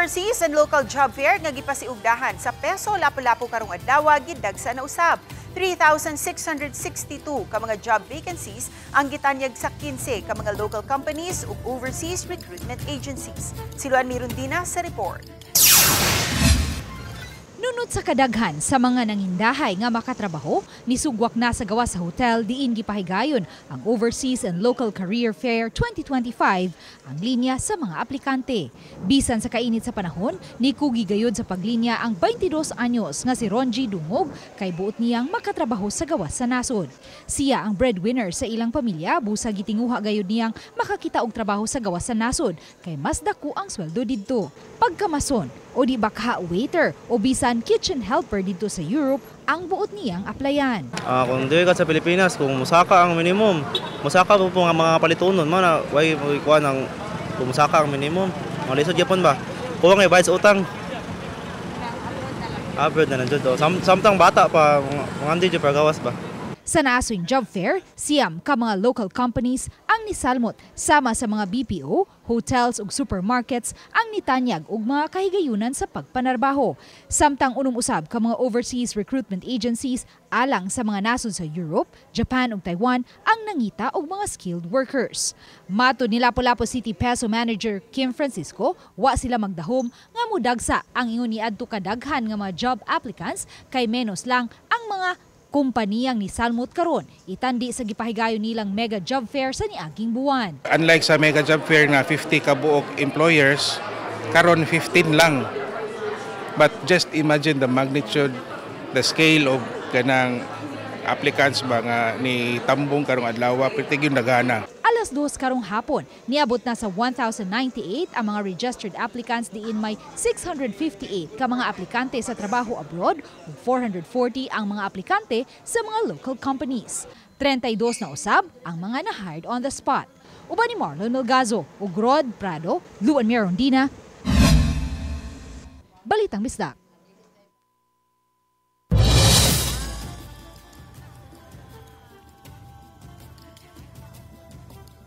Overseas and local job fair nga gipasiugdahan sa PESO Lapu-Lapu karong adlaw gidagsa na usab. 3,662 ka mga job vacancies ang gitanyag sa 15 ka mga local companies ug overseas recruitment agencies. Si Luan Mirundina sa report. Nunot sa kadaghan sa mga nangindahay nga makatrabaho, nisugwak na sa gawas sa hotel diin gipahigayon ang Overseas and Local Career Fair 2025 ang linya sa mga aplikante. Bisan sa kainit sa panahon, nikugi gayud sa paglinya ang 22 anyos nga si Ronji Dungog kay buot niyang makatrabaho sa gawas sa nasod. Siya ang breadwinner sa ilang pamilya, busa gitinguha gayud niyang makakita og trabaho sa gawas sa nasod kay mas dako ang sweldo didto. Pagkamason o di baka waiter o bisan kitchen helper dito sa Europe ang buot niyang applyan. Kung diri ka sa Pilipinas, kung musaka ang minimum, musaka po po nga mga palitunon mo na way mo kuha ng kung musaka ang minimum. Mga lisod gyapon ba? Kuha nga bayad sa utang. Abroad na nandiyon to. Samtang bata pa, mga hindi pa gawas ba? Sa naasoing job fair, 9 ka mga local companies ang nisalmot sama sa mga BPO, hotels ug supermarkets ang nitanyag og mga kahigayunan sa pagpanarbaho. Samtang 6 usab ka mga overseas recruitment agencies alang sa mga nasod sa Europe, Japan ug Taiwan ang nangita og mga skilled workers. Matod ni Lapu-Lapu City PESO Manager Kim Francisco, wa sila magdahom nga mudagsa ang ingon ni adto kadaghan nga mga job applicants kay menos lang ang mga kumpaniyang nisalmot karon itandi sa gipahigayon nilang mega job fair sa niaging buwan. Unlike sa mega job fair nga 50 ka buok employers, karon 15 lang. But just imagine the magnitude, the scale of kanang applicants ba nga ni tambong karong adlaw, perti gyud nagana. Alas 2 karong hapon, niabot na sa 1,098 ang mga registered applicants diin may 658 ka mga aplikante sa trabaho abroad ug 440 ang mga aplikante sa mga local companies. 32 na usab ang mga na-hired on the spot. Uban ni Marlon Melgazo ug Rod Prado, Luan Mirondina, Balitang Bisdak.